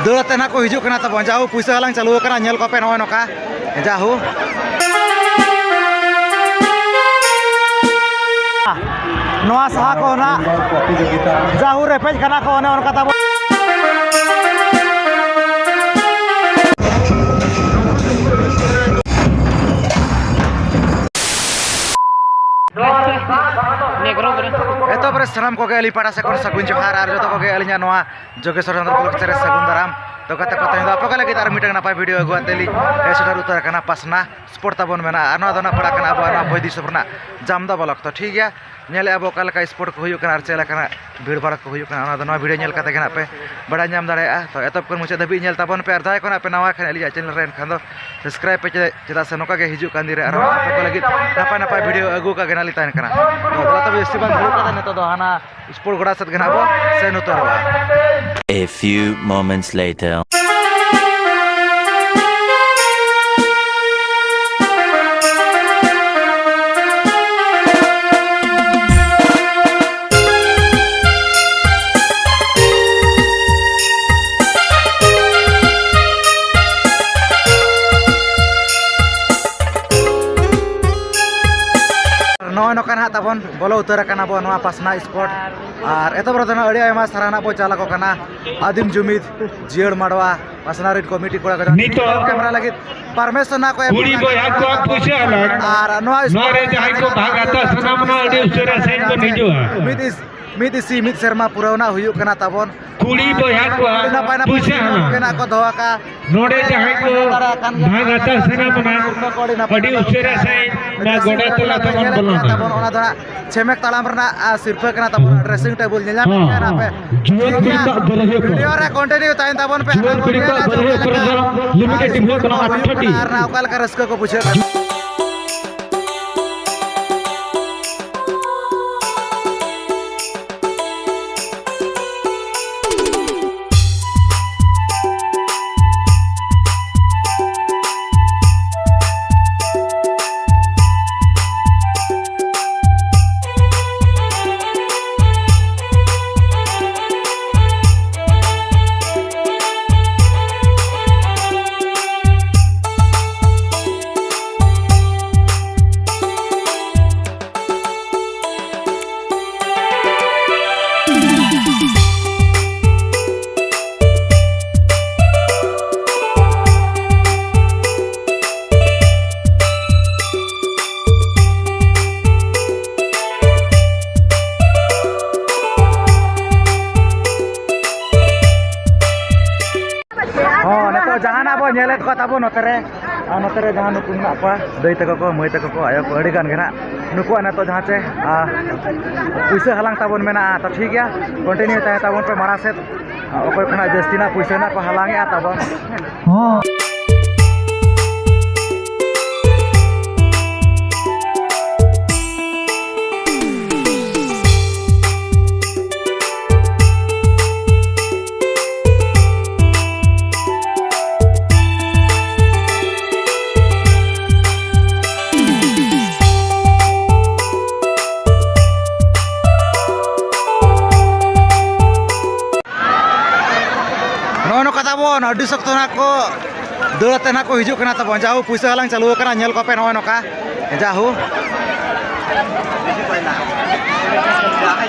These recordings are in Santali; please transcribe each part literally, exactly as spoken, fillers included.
ᱫᱟᱹᱲ ᱟᱛᱮ ᱱᱟᱜ ᱠᱚ ᱦᱤᱡᱩᱜ ᱠᱟᱱᱟ ᱛᱟᱵᱚᱱ᱾ ᱡᱟᱦᱳ, ᱯᱩᱭᱥᱟᱹ ᱦᱟᱞᱟᱝ ᱪᱟᱹᱞᱩ ᱟᱠᱟᱱᱟ, ᱧᱮᱞ ᱠᱚᱯᱮ ᱱᱚᱜᱼᱚᱭ ᱱᱚᱝᱠᱟ᱾ ᱡᱟᱦᱳ, ᱱᱚᱣᱟ ᱥᱟᱦᱟ ᱠᱚ ᱱᱟᱜ ᱡᱟᱦᱳ ᱨᱮᱯᱮᱡ ᱠᱟᱱᱟ ᱠᱚ, ᱚᱱᱮ ᱚᱱᱠᱟ ᱛᱟᱵᱚᱱ᱾ ᱮᱛᱚᱦᱚᱵ ᱨᱮ ᱥᱟᱱᱟᱢ ᱠᱚᱜᱮ ᱟᱹᱞᱤᱧ ᱯᱟᱦᱴᱟ ᱥᱮᱫ ᱠᱷᱚᱱ ᱥᱟᱹᱜᱩᱱ ᱡᱚᱦᱟᱨ ᱟᱨ ᱡᱚᱛᱚ ᱠᱚᱜᱮ ᱟᱹᱞᱤᱧᱟᱜ ᱱᱚᱣᱟ ᱡᱳᱜᱮᱥᱣᱚᱨ ᱪᱚᱱᱫᱨᱚ ᱵᱞᱚᱜ ᱪᱮᱱᱮᱞ ᱨᱮ ᱥᱟᱹᱜᱩᱱ ᱫᱟᱨᱟᱢ᱾ ᱛᱚ ᱜᱟᱛᱮ ᱠᱚ, ᱛᱮᱦᱮᱧ ᱫᱚ ᱟᱯᱮ ᱠᱚ ᱞᱟᱹᱜᱤᱫ ᱟᱨ ᱢᱤᱫᱴᱟᱝ ᱱᱟᱯᱟᱭ ᱵᱷᱤᱰᱤᱭᱳ ᱟᱹᱜᱩ ᱟᱛᱮ ᱞᱤᱧ ᱦᱮᱡ ᱥᱮᱴᱮᱨ ᱩᱛᱟᱹᱨ ᱟᱠᱟᱱᱟ ᱯᱟᱥᱱᱟ ᱥᱯᱳᱨᱴ ᱛᱟᱵᱚᱱ ᱢᱮᱱᱟᱜᱼᱟ᱾ ᱟᱨ ᱱᱚᱣᱟ ᱫᱚ ᱱᱟᱜ ᱯᱟᱲᱟᱜ ᱠᱟᱱᱟ ᱟᱵᱚᱣᱟᱜ ᱱᱚᱣᱟ ᱵᱚᱭᱫᱤ ᱥᱚᱵ ᱨᱮᱱᱟᱜ ᱡᱟᱢᱫᱟ ᱵᱞᱚᱠ᱾ ᱛᱚ ᱴᱷᱤᱠ ᱜᱮᱭᱟ, ᱧᱮᱞᱮᱫᱼᱟ ᱵᱚ ᱚᱠᱟ ᱞᱮᱠᱟ ᱥᱯᱳᱨᱴ ᱠᱚ ᱦᱩᱭᱩᱜ ᱠᱟᱱᱟ ᱟᱨ ᱪᱮᱫ ᱞᱮᱠᱟᱱᱟᱜ ᱵᱷᱤᱲ ᱵᱷᱟᱲ ᱠᱚ ᱦᱩᱭᱩᱜ ᱠᱟᱱᱟ, ᱚᱱᱟ ᱫᱚ ᱱᱚᱣᱟ ᱵᱷᱤᱰᱤᱭᱳ ᱧᱮᱞ ᱠᱟᱛᱮ ᱜᱮ ᱱᱟᱜ ᱯᱮ ᱵᱟᱲᱟᱭ ᱧᱟᱢ ᱫᱟᱲᱮᱭᱟᱜᱼᱟ᱾ ᱛᱚ ᱮᱛᱚᱦᱚᱵ ᱠᱷᱚᱱ ᱢᱩᱪᱟᱹᱫ ᱫᱷᱟᱹᱵᱤᱡ ᱧᱮᱞ ᱛᱟᱵᱚᱱ ᱯᱮ, ᱟᱨ ᱡᱟᱦᱟᱸᱭ ᱠᱚ ᱱᱟᱜ ᱯᱮ ᱱᱟᱣᱟ ᱠᱷᱟᱱ ᱟᱹᱞᱤᱧᱟᱜ ᱪᱮᱱᱮᱞ ᱨᱮ, ᱮᱱᱠᱷᱟᱱ ᱫᱚ ᱥᱟᱵᱥᱠᱨᱟᱭᱤᱵᱽ ᱯᱮ, ᱪᱮᱫᱟᱜ ᱥᱮ ᱱᱚᱝᱠᱟ ᱜᱮ ᱦᱤᱡᱩᱜ ᱠᱟᱱ ᱫᱤᱱ ᱨᱮ ᱟᱨᱦᱚᱸ ᱟᱯᱮ ᱠᱚ ᱞᱟᱹᱜᱤᱫ ᱱᱟᱯᱟᱭ ᱱᱟᱯᱟᱭ ᱵᱷᱤᱰᱤᱭᱳ ᱟᱹᱜᱩ ᱠᱟᱜ ᱜᱮ ᱱᱟᱜ ᱞᱤᱧ ᱛᱟᱦᱮᱱ ᱠᱟᱱᱟ᱾ ᱛᱚ ᱫᱮᱞᱟ ᱛᱚᱵᱮ ᱡᱟᱹᱥᱛᱤ ᱵᱟᱝ ᱜᱷᱟᱹᱲᱤᱡ ᱠᱟᱛᱮ ᱱᱤᱛᱚᱜ ᱫᱚ ᱦᱟᱱᱟ ᱥᱯᱳᱨᱴ ᱜᱚᱰᱟ ᱥᱮᱫ ᱜᱮ ᱱᱟᱜ ᱵᱚ ᱥᱮᱱ ᱩᱛᱟᱹᱨᱚᱜᱼᱟ᱾ A few moments later. ᱱᱚᱜᱼᱚᱭ ᱱᱚᱝᱠᱟ ᱱᱟᱦᱟᱜ ᱛᱟᱵᱚᱱ ᱵᱚᱞᱚ ᱩᱛᱟᱹᱨ ᱟᱠᱟᱱᱟ ᱵᱚ ᱱᱚᱣᱟ ᱯᱟᱥᱱᱟ ᱥᱯᱳᱨᱴ᱾ ᱟᱨ ᱮᱛᱚᱦᱚᱵ ᱨᱮᱫᱚ ᱱᱟᱦᱟᱜ ᱟᱹᱰᱤ ᱟᱭᱢᱟ ᱥᱟᱨᱦᱟᱣ ᱱᱟᱦᱟᱜ ᱵᱚ ᱪᱟᱞ ᱟᱠᱚ ᱠᱟᱱᱟ ᱟᱹᱫᱤᱢ ᱡᱩᱢᱤᱫ ᱡᱤᱭᱟᱹᱲ ᱢᱟᱰᱣᱟ ᱯᱟᱥᱱᱟ ᱨᱮᱱ ᱠᱚᱢᱤᱴᱤ ᱠᱚᱲᱟ ᱠᱚ ᱱᱤᱛᱚᱜ ᱠᱮᱢᱮᱨᱟ ᱞᱟᱹᱜᱤᱫ ᱯᱟᱨᱢᱤᱥᱚᱱ ᱱᱟᱦᱟᱜ ᱠᱚ ᱮᱢ ᱠᱩᱲᱤ ᱟᱠᱟᱫ ᱵᱚᱭᱦᱟ ᱠᱚᱣᱟᱜ ᱯᱩᱭᱥᱟᱹ ᱦᱟᱞᱟᱝ᱾ ᱟᱨ ᱱᱚᱣᱟ ᱱᱚᱣᱟ ᱨᱮ ᱥᱯᱳᱨᱴ ᱡᱟᱦᱟᱸᱭ ᱠᱚ ᱵᱷᱟᱜᱽ ᱦᱟᱛᱟᱣ ᱥᱟᱱᱟ ᱵᱚᱱᱟ, ᱟᱹᱰᱤ ᱩᱥᱟᱹᱨᱟ ᱥᱟᱺᱦᱤᱡ ᱵᱚᱱ ᱦᱤᱡᱩᱜᱼᱟ᱾ ᱢᱤᱫ ᱤᱥ-, ᱢᱤᱫ ᱤᱥᱤ ᱢᱤᱫ ᱥᱮᱨᱢᱟ ᱯᱩᱨᱟᱹᱣ ᱱᱟᱜ ᱦᱩᱭᱩᱜ ᱠᱟᱱᱟ ᱛᱟᱵᱚᱱ᱾ ᱠᱩᱲᱤ ᱵᱚᱭᱦᱟ ᱠᱚᱣᱟᱜ ᱟᱹᱰᱤ ᱱᱟᱯᱟᱭ ᱱᱟᱯᱟᱭ ᱯᱩᱭᱥᱟᱹ ᱥᱤᱨᱯᱟᱹ ᱦᱟᱞᱟᱝ᱾ ᱠᱚᱜᱮ ᱱᱟᱜ ᱠᱚ ᱫᱚᱦᱚ ᱟᱠᱟᱫᱼᱟ᱾ ᱱᱚᱰᱮ ᱡᱟᱦᱟᱸᱭ ᱠᱚ ᱫᱟᱲᱮᱭᱟᱜ ᱠᱟᱱ ᱜᱮᱭᱟ᱾ ᱵᱷᱟᱜᱽ ᱦᱟᱛᱟᱣ ᱥᱟᱱᱟ ᱵᱚᱱᱟ, ᱥᱤᱨᱯᱟᱹ ᱠᱚ ᱟᱹᱰᱤ ᱱᱟᱯᱟᱭ ᱟᱹᱰᱤ ᱱᱟᱯᱟᱭ ᱩᱥᱟᱹᱨᱟ ᱥᱟᱺᱦᱤᱡ ᱱᱚᱣᱟ ᱰᱨᱮᱥᱤᱝ ᱜᱚᱰᱟ ᱴᱮᱵᱚᱞ ᱛᱟᱞᱟ ᱨᱮ ᱛᱮᱵᱚᱱ ᱧᱮᱞᱮᱫ ᱵᱚᱞᱚᱱᱟ᱾ ᱠᱟᱱᱟ ᱛᱟᱵᱚᱱ, ᱚᱱᱟ ᱫᱚ ᱱᱟᱜ ᱪᱷᱮᱢᱮᱠ ᱛᱟᱲᱟᱢ ᱨᱮᱱᱟᱜ, ᱟᱨ, ᱥᱤᱨᱯᱟᱹ ᱠᱟᱱᱟ ᱛᱟᱵᱚᱱ, ᱦᱚᱸ᱾ Dressing table. ᱧᱮᱞ ᱧᱟᱢ ᱦᱚᱸ᱾ ᱠᱟᱱᱟ ᱯᱮ? ᱡᱩᱣᱟᱹᱱ ᱴᱷᱤᱠ ᱠᱩᱲᱤ ᱜᱮᱭᱟ᱾ ᱠᱚᱣᱟᱜ ᱵᱟᱹᱨᱦᱤᱭᱟᱹ ᱠᱚ᱾ ᱵᱷᱤᱰᱤᱭᱳ ᱨᱮ ᱠᱚᱱᱴᱤᱱᱤᱭᱩ ᱛᱟᱦᱮᱱ ᱛᱟᱵᱚᱱ ᱯᱮ᱾ ᱡᱩᱣᱟᱹᱱ ᱟᱨ ᱠᱩᱲᱤ ᱠᱚᱣᱟᱜ ᱧᱮᱞᱟ ᱡᱮ ᱵᱟᱹᱨᱦᱤᱭᱟᱹ ᱚᱠᱟ ᱠᱚᱨᱮ ᱞᱮᱠᱟ, ᱫᱚ ᱞᱤᱢᱤᱴᱮᱰ ᱟᱨ, ᱴᱤᱢ ᱦᱩᱭᱩᱜ ᱠᱟᱱᱟ ᱥᱤᱨᱯᱟᱹ ᱟᱴ ᱴᱤ᱾ ᱦᱩᱭᱩᱜ ᱠᱟᱱᱟ ᱟᱨ ᱚᱠᱟ ᱞᱮᱠᱟ ᱨᱟᱹᱥᱠᱟᱹ ᱠᱚ ᱵᱩᱡᱷᱟᱹᱣ ᱠᱟᱱᱟ᱾ ᱡᱟᱦᱟᱱᱟᱜ ᱵᱚ ᱧᱮᱞᱮᱫ ᱠᱚᱣᱟ ᱛᱟᱵᱚ ᱱᱚᱛᱮ ᱨᱮ, ᱟᱨ ᱱᱚᱛᱮ ᱨᱮ ᱡᱟᱦᱟᱸ ᱱᱩᱠᱩ ᱢᱮᱱᱟᱜ ᱠᱚᱣᱟ, ᱫᱟᱹᱭ ᱛᱟᱠᱚ ᱠᱚ, ᱢᱟᱹᱭ ᱛᱟᱠᱚ ᱠᱚ, ᱟᱭᱳ ᱠᱚ, ᱟᱹᱰᱤ ᱜᱟᱱ ᱜᱮ ᱱᱟᱦᱟᱜ ᱱᱩᱠᱩᱣᱟᱜ ᱱᱤᱛᱚᱜ ᱡᱟᱦᱟᱸ ᱪᱮ, ᱟᱨ ᱯᱩᱭᱥᱟᱹ ᱦᱟᱞᱟᱝ ᱛᱟᱵᱚᱱ ᱢᱮᱱᱟᱜᱼᱟ᱾ ᱛᱚ ᱴᱷᱤᱠ ᱜᱮᱭᱟ, continue ᱛᱟᱦᱮᱸ ᱛᱟᱵᱚᱱ ᱯᱮ ᱢᱟᱲᱟᱝ ᱥᱮᱫ᱾ ᱚᱠᱚᱭ ᱠᱷᱚᱱᱟᱜ ᱡᱟᱹᱥᱛᱤ ᱱᱟᱜ ᱯᱩᱭᱥᱟᱹ ᱱᱟᱜ ᱠᱚ ᱦᱟᱞᱟᱝᱮᱜᱼᱟ ᱛᱟᱵᱚᱱ᱾ ᱦᱚᱸ᱾ ᱱᱚᱜᱼᱚ ᱱᱚᱝᱠᱟ ᱛᱟᱵᱚᱱ ᱟᱹᱰᱤ ᱥᱚᱠᱛᱚ ᱱᱟᱜ ᱠᱚ ᱫᱟᱹᱲ ᱟᱛᱮ ᱱᱟᱜ ᱠᱚ ᱦᱤᱡᱩᱜ ᱠᱟᱱᱟ ᱛᱟᱵᱚᱱ᱾ ᱡᱟᱦᱳ, ᱯᱩᱭᱥᱟᱹ ᱦᱟᱞᱟᱝ ᱪᱟᱹᱞᱩ ᱟᱠᱟᱱᱟ, ᱧᱮᱞ ᱠᱚᱯᱮ ᱱᱚᱜᱼᱚᱭ ᱱᱚᱝᱠᱟ᱾ ᱡᱟᱦᱳ,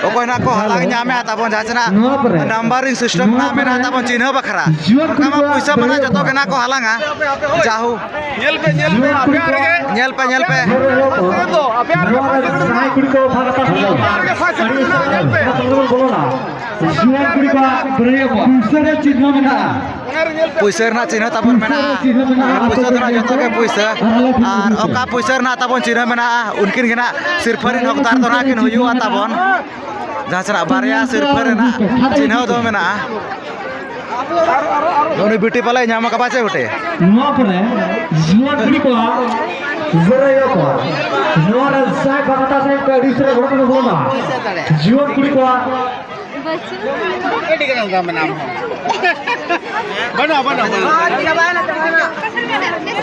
ᱚᱠᱚᱭ ᱱᱟᱜ ᱠᱚ ᱦᱟᱞᱟᱝ ᱧᱟᱢᱮᱜᱼᱟ ᱛᱟᱵᱚᱱ, ᱡᱟᱦᱟᱸ ᱥᱮᱱᱟᱜ ᱱᱚᱣᱟ ᱯᱚᱨᱮ ᱱᱟᱢᱵᱟᱨᱤᱝ ᱥᱤᱥᱴᱮᱢ ᱱᱟᱜ ᱢᱮᱱᱟᱜᱼᱟ ᱛᱟᱵᱚᱱ, ᱪᱤᱱᱦᱟᱹ ᱵᱟᱠᱷᱨᱟ᱾ ᱡᱩᱣᱟᱹᱱ ᱚᱱᱠᱟ ᱢᱟ ᱠᱩᱲᱤ ᱯᱩᱭᱥᱟᱹ ᱢᱟᱱᱟ ᱠᱚᱣᱟᱜ ᱡᱚᱛᱚ ᱜᱮ ᱱᱟᱜ ᱠᱚ ᱦᱟᱞᱟᱝᱟ᱾ ᱡᱟᱦᱳ, ᱧᱮᱞ ᱯᱮ, ᱧᱮᱞ ᱯᱮ, ᱟᱯᱮ ᱟᱨᱮ ᱜᱮ᱾ ᱧᱮᱞ ᱯᱮ, ᱧᱮᱞ ᱯᱮ᱾ ᱱᱚᱣᱟ ᱨᱮ ᱡᱟᱦᱟᱸᱭ ᱠᱩᱲᱤ ᱠᱚ ᱵᱷᱟᱜᱽ ᱦᱟᱛᱟᱣ ᱥᱟᱱᱟ ᱠᱚᱣᱟ, ᱟᱹᱰᱤ ᱥᱟᱨᱦᱟᱣ᱾ ᱚᱱᱟ ᱛᱟᱞᱟ ᱨᱮᱵᱚᱱ ᱵᱚᱞᱚᱱᱟ᱾ ᱡᱩᱣᱟᱹᱱ ᱠᱩᱲᱤ ᱠᱚᱣᱟᱜ ᱵᱨᱮᱠ ᱯᱩᱭᱥᱟᱹ ᱨᱮ ᱪᱤᱱᱦᱟᱹ ᱢᱮᱱᱟᱜᱼᱟ᱾ ᱯᱩᱭᱥᱟᱹ ᱨᱮᱱᱟᱜ ᱪᱤᱱᱦᱟᱹ ᱛᱟᱵᱚᱱ ᱢᱮᱱᱟᱜᱼᱟ᱾ ᱟᱨ ᱯᱩᱭᱥᱟᱹ ᱫᱚ ᱱᱟᱜ ᱡᱚᱛᱚ ᱜᱮ ᱯᱩᱭᱥᱟᱹ᱾ ᱟᱨ ᱚᱠᱟ ᱯᱩᱭᱥᱟᱹ ᱨᱮᱱᱟᱜ ᱛᱟᱵᱚᱱ ᱪᱤᱱᱦᱟᱹ ᱢᱮᱱᱟᱜᱼᱟ, ᱩᱱᱠᱤᱱ ᱜᱮ ᱱᱟᱜ ᱥᱤᱨᱯᱷᱟᱹ ᱨᱮᱱ ᱦᱚᱠᱫᱟᱨ ᱫᱚ ᱱᱟᱜ ᱠᱤᱱ ᱦᱩᱭᱩᱜᱼᱟ ᱛᱟᱵᱚᱱ᱾ ᱡᱟᱦᱟᱸ ᱥᱮᱱᱟᱜ ᱵᱟᱨᱭᱟ ᱥᱤᱨᱯᱷᱟᱹ ᱨᱮᱱᱟᱜ ᱪᱤᱱᱦᱟᱹ ᱫᱚ ᱢᱮᱱᱟᱜᱼᱟ᱾ ᱩᱱᱤ ᱵᱤᱴᱤ ᱯᱟᱞᱮ ᱧᱟᱢ ᱟᱠᱟᱫ ᱪᱮ ᱵᱤᱴᱤ? ᱱᱚᱣᱟ ᱠᱚᱨᱮ ᱡᱩᱣᱟᱹᱱ ᱠᱩᱲᱤ ᱠᱚᱣᱟᱜ ᱵᱮᱨᱮᱭᱟ ᱠᱚ ᱱᱚᱣᱟ ᱨᱮ ᱡᱟᱦᱟᱸᱭ ᱵᱟᱯᱞᱟ ᱥᱮᱫ ᱠᱚ ᱟᱹᱰᱤ ᱩᱥᱟᱹᱨᱟ ᱜᱚᱲᱚ ᱠᱚ ᱵᱚᱞᱚᱱᱟ᱾ ᱡᱩᱣᱟᱹᱱ ᱠᱩᱲᱤ ᱠᱚᱣᱟᱜ ᱵᱟᱹᱱᱩᱜᱼᱟ, ᱵᱟᱹᱱᱩᱜᱼᱟ, ᱵᱟᱹᱱᱩᱜᱼᱟ᱾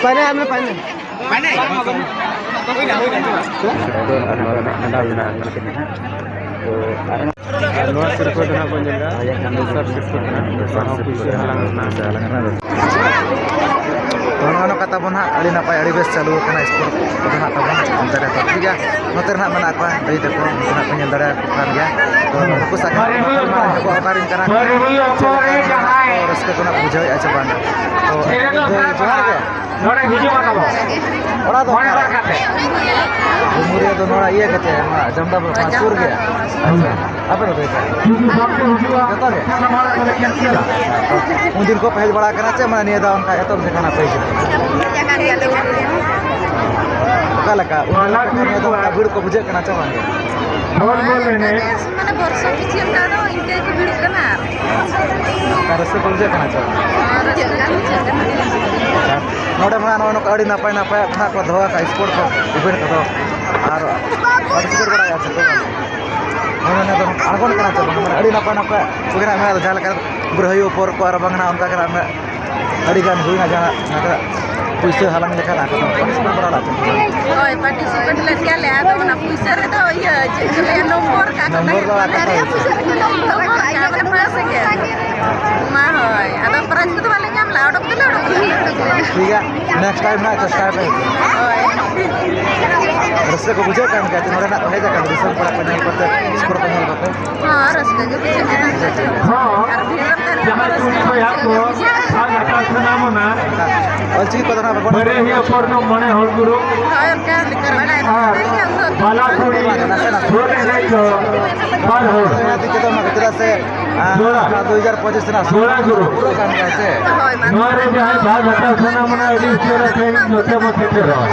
ᱯᱟᱭᱱᱟ, ᱟᱢ ᱯᱟᱭᱱᱟ᱾ ᱟᱨ ᱱᱚᱣᱟ ᱥᱤᱨᱯᱟᱹ ᱫᱚ ᱱᱟᱜ ᱵᱚᱱ ᱧᱮᱞ ᱮᱫᱟ, ᱫᱚᱥᱟᱨ ᱥᱤᱨᱯᱟᱹ ᱠᱟᱱᱟ᱾ ᱫᱚᱥᱟᱨ ᱥᱤᱨᱯᱟᱹ ᱠᱟᱱᱟ᱾ ᱫᱚᱥᱟᱨ ᱦᱚᱸ ᱯᱩᱭᱥᱟᱹ ᱦᱟᱞᱟᱝ ᱨᱮᱱᱟᱜ᱾ ᱯᱩᱭᱥᱟᱹ ᱦᱟᱞᱟᱝ ᱨᱮᱱᱟᱜ᱾ ᱛᱚ, ᱱᱚᱜᱼᱚ ᱱᱚᱝᱠᱟ ᱛᱟᱵᱚᱱ ᱦᱟᱸᱜ ᱟᱹᱰᱤ ᱱᱟᱯᱟᱭ, ᱟᱹᱰᱤ ᱵᱮᱥ ᱪᱟᱹᱞᱩ ᱟᱠᱟᱱᱟ ᱥᱯᱳᱨᱴ ᱠᱚᱫᱚ ᱦᱟᱸᱜ ᱛᱟᱵᱚᱱ ᱚᱱᱛᱮ ᱨᱮ᱾ ᱛᱚ, ᱴᱷᱤᱠ ᱜᱮᱭᱟ, ᱱᱚᱛᱮ ᱨᱮ ᱦᱟᱸᱜ ᱢᱮᱱᱟᱜ ᱠᱚᱣᱟ ᱫᱟᱹᱭ ᱛᱟᱠᱚ, ᱩᱱᱠᱩ ᱦᱟᱸᱜ ᱯᱮ ᱧᱮᱞ ᱫᱟᱲᱮᱭᱟᱠᱚ ᱠᱟᱱ ᱜᱮᱭᱟ᱾ ᱛᱚ, ᱱᱩᱠᱩ ᱥᱟᱸᱜᱷᱟᱨᱤᱭᱟᱹ ᱠᱚ ᱚᱠᱟᱨᱮᱱ ᱠᱟᱱᱟ ᱠᱚ, ᱪᱮᱫ ᱞᱮᱠᱟ ᱢᱮᱱᱟᱜ ᱠᱚ, ᱨᱟᱹᱥᱠᱟᱹ ᱠᱚ ᱱᱟᱜ ᱵᱩᱡᱷᱟᱹᱣᱮᱫᱼᱟ ᱪᱮ ᱵᱟᱝ? ᱛᱚ, ᱫᱟᱹᱭ, ᱡᱚᱦᱟᱨ ᱜᱮ᱾ ᱱᱚᱰᱮ ᱦᱤᱡᱩᱜ ᱢᱟ ᱛᱟᱵᱚ᱾ ᱚᱲᱟᱜ ᱫᱚ ᱚᱠᱟᱨᱮ? ᱰᱩᱢᱩᱨᱤᱭᱟᱹ ᱫᱚ ᱱᱚᱣᱟ ᱤᱭᱟᱹ ᱠᱟᱛᱮ, ᱱᱚᱣᱟ ᱡᱟᱢᱫᱟ ᱵᱟᱯᱞᱟ ᱥᱩᱨ ᱜᱮᱭᱟ᱾ ᱟᱪᱪᱷᱟ, ᱟᱯᱮ ᱫᱚ ᱚᱠᱟ? ᱡᱩᱫᱤ ᱵᱟᱯᱮ ᱦᱤᱡᱩᱜᱼᱟ, ᱡᱚᱛᱚ ᱜᱮ? ᱥᱟᱱᱟᱢ ᱦᱚᱲᱟᱜ ᱠᱟᱱᱟ ᱠᱷᱮᱞ ᱠᱷᱮᱞᱟ᱾ ᱫᱤᱱ ᱠᱚ ᱯᱮ ᱦᱮᱡ ᱵᱟᱲᱟ ᱟᱠᱟᱱᱟ ᱪᱮ, ᱢᱟᱱᱮ ᱱᱤᱭᱟᱹ ᱫᱷᱟᱣ ᱚᱱᱠᱟ ᱮᱛᱚᱦᱚᱵ ᱡᱚᱠᱷᱚᱱ ᱯᱮ ᱦᱤᱡᱩᱜ ᱠᱟᱱᱟ? ᱦᱮᱡ ᱟᱠᱟᱱ ᱜᱮᱭᱟᱞᱮ᱾ ᱚᱠᱟ ᱞᱮᱠᱟ ᱩᱱ ᱫᱤᱱ ᱠᱷᱚᱱ ᱱᱤᱭᱟᱹ ᱫᱷᱟᱣ ᱚᱱᱠᱟ ᱵᱷᱤᱲ ᱠᱚ ᱵᱩᱡᱷᱟᱹᱜ ᱠᱟᱱᱟ ᱪᱮ ᱵᱟᱝ? ᱵᱚᱞ ᱵᱚᱞ ᱮᱱᱮᱡ᱾ ᱢᱟᱱᱮ ᱵᱚᱨᱥᱚ ᱯᱤᱪᱷᱤ ᱚᱱᱠᱟ ᱫᱚ ᱤᱱᱠᱟᱹ ᱜᱮᱠᱚ ᱵᱷᱤᱲᱚᱜ ᱠᱟᱱᱟ᱾ ᱚᱱᱠᱟ ᱨᱟᱹᱥᱠᱟᱹ ᱠᱚ ᱵᱩᱡᱷᱟᱹᱜ ᱠᱟᱱᱟ ᱪᱮ? ᱦᱮᱸ, ᱨᱟᱹᱥᱠᱟᱹ ᱜᱮ ᱵᱩᱡᱷᱟᱹᱜ ᱠᱟᱱᱟ᱾ ᱟᱪᱪᱷᱟ, ᱱᱚᱰᱮ ᱢᱟ ᱱᱚᱜᱼᱚᱭ ᱱᱚᱝᱠᱟ ᱟᱹᱰᱤ ᱱᱟᱯᱟᱭ ᱱᱟᱯᱟᱭᱟᱜ ᱠᱷᱚᱱᱟᱜ ᱠᱚ ᱫᱚᱦᱚ ᱟᱠᱟᱫ ᱥᱯᱳᱨᱴ ᱠᱚ, ᱤᱵᱷᱮᱱᱴ ᱠᱚᱫᱚ, ᱟᱨ ᱯᱟᱨᱴᱤᱥᱤᱯᱮᱴ ᱵᱟᱲᱟᱭᱟ ᱪᱮ ᱠᱚ? ᱦᱮᱸ, ᱱᱚᱰᱮ ᱫᱚ ᱟᱬᱜᱚᱱ ᱠᱟᱱᱟ ᱪᱮ ᱵᱟᱝ? ᱢᱟᱱᱮ ᱟᱹᱰᱤ ᱱᱟᱯᱟᱭ ᱱᱟᱯᱟᱭ ᱠᱚᱜᱮ ᱱᱟᱜ ᱢᱮᱱᱟᱜᱼᱟ, ᱡᱟᱦᱟᱸ ᱞᱮᱠᱟ ᱵᱩᱨᱦᱟᱹᱭᱩ ᱯᱚᱨ ᱠᱚ ᱟᱨ ᱵᱟᱝ ᱱᱟᱜ ᱚᱱᱠᱟ ᱜᱮ ᱱᱟᱜ ᱟᱹᱰᱤ ᱜᱟᱱ ᱦᱩᱭᱱᱟ, ᱡᱟᱦᱟᱸ ᱱᱟᱜ ᱯᱩᱭᱥᱟᱹ ᱦᱟᱞᱟᱝ ᱞᱮᱠᱟ ᱱᱟᱜ ᱠᱚ ᱯᱟᱨᱴᱤᱥᱤᱯᱮᱴ ᱵᱟᱲᱟ ᱞᱮᱫ ᱛᱟᱦᱮᱸᱫ᱾ ᱦᱳᱭ, ᱯᱟᱨᱴᱤᱥᱤᱯᱮᱴ ᱞᱮᱫ ᱜᱮᱭᱟᱞᱮ, ᱟᱫᱚ ᱚᱱᱟ ᱯᱩᱭᱥᱟᱹ ᱨᱮᱫᱚ ᱤᱭᱟᱹ ᱪᱮᱫ ᱠᱚ ᱞᱟᱹᱭᱟ, ᱱᱚᱢᱵᱚᱨ ᱠᱟᱜ ᱠᱟᱱᱟ᱾ ᱱᱚᱢᱵᱚᱨ ᱫᱚ ᱵᱟᱠᱚ ᱦᱟᱛᱟᱣᱟ᱾ ᱱᱚᱢᱵᱚᱨ ᱠᱟᱜ ᱠᱟᱱᱟ, ᱯᱩᱭᱥᱟᱹ ᱜᱮ᱾ ᱢᱟ ᱦᱳᱭ, ᱟᱫᱚ ᱯᱨᱟᱭᱤᱡᱽ ᱠᱚᱫᱚ ᱵᱟᱞᱮ ᱧᱟᱢ ᱞᱮᱫᱟ, ᱚᱰᱚᱠ ᱫᱚᱞᱮ ᱚᱰᱚᱠ ᱞᱮᱱᱟ᱾ ᱴᱷᱤᱠ ᱜᱮᱭᱟ, ᱱᱮᱠᱥᱴ ᱴᱟᱭᱤᱢ ᱱᱟᱜ ᱪᱮᱥᱴᱟᱭ ᱯᱮ᱾ ᱦᱳᱭ᱾ ᱨᱟᱹᱥᱠᱟᱹ ᱠᱚ ᱵᱩᱡᱷᱟᱹᱜ ᱠᱟᱱ ᱜᱮᱭᱟ ᱡᱮ ᱱᱚᱰᱮ ᱱᱟᱜ ᱠᱚ ᱦᱮᱡ ᱟᱠᱟᱱᱟ, ᱫᱤᱥᱚᱢ ᱯᱮᱲᱟ ᱠᱚ ᱧᱮᱞ ᱠᱟᱛᱮ, ᱥᱠᱳᱨ ᱠᱚ ᱧᱮᱞ ᱠᱟᱛᱮ᱾ ᱦᱚᱸ, ᱨᱟᱹᱥᱠᱟᱹ ᱜᱮ ᱵᱩᱡᱷᱟᱹᱜ ᱠᱟᱱᱟ᱾ ᱦᱚᱸ᱾ ᱟᱨ ᱵᱷᱤᱲ ᱨᱮᱢ ᱛᱟᱦᱮᱱ ᱠᱷᱟᱱ ᱡᱟᱦᱟᱸᱭ ᱨᱟᱹᱥᱠᱟᱹ ᱠᱩᱲᱤ ᱵᱟᱝ ᱠᱚᱭᱟᱜ ᱠᱚ ᱵᱩᱡᱷᱟᱹᱜᱼᱟ᱾ ᱥᱟᱡ ᱟᱠᱟᱫ ᱥᱟᱱᱟᱢ ᱚᱱᱟ ᱚᱞᱪᱤᱠᱤ ᱠᱚᱫᱚ ᱱᱟᱜ ᱵᱟᱵᱚᱱ ᱵᱟᱨᱮ ᱦᱤᱭᱟᱹ ᱯᱚᱨ ᱫᱚ ᱢᱚᱬᱮ ᱦᱚᱲ ᱜᱩᱨᱩ ᱦᱳᱭ, ᱚᱱᱠᱟ ᱵᱟᱲᱟᱭ ᱟᱨ ᱵᱟᱞᱟ ᱠᱩᱲᱤ ᱱᱟᱥᱮ ᱱᱟᱥᱮ ᱫᱚᱞ ᱮᱱᱮᱡ ᱫᱚ ᱵᱟᱨ ᱦᱚᱲ᱾ ᱱᱤᱦᱟᱹᱛᱤ ᱪᱮᱫᱚᱜ ᱢᱟ, ᱪᱮᱫᱟᱜ ᱥᱮ, ᱟᱸ, ᱡᱚᱲᱟ᱾ ᱱᱚᱣᱟ ᱫᱩ ᱦᱟᱡᱟᱨ ᱯᱚᱸᱪᱤᱥ ᱨᱮᱱᱟᱜ ᱡᱚᱲᱟ ᱜᱩᱨᱩ᱾ ᱯᱩᱨᱟᱹᱜ ᱠᱟᱱ ᱜᱮᱭᱟ ᱥᱮ᱾ ᱦᱳᱭ, ᱢᱟ᱾ ᱱᱚᱣᱟ ᱨᱮ ᱡᱟᱦᱟᱸᱭ ᱵᱷᱟᱜᱽ ᱦᱟᱛᱟᱣ ᱥᱟᱱᱟ ᱢᱟᱱᱟ ᱟᱹᱰᱤ ᱩᱥᱟᱹᱨᱟ ᱥᱟᱺᱦᱤᱡ ᱱᱚᱛᱮ ᱵᱚ ᱥᱮᱴᱮᱨᱚᱜᱼᱟ᱾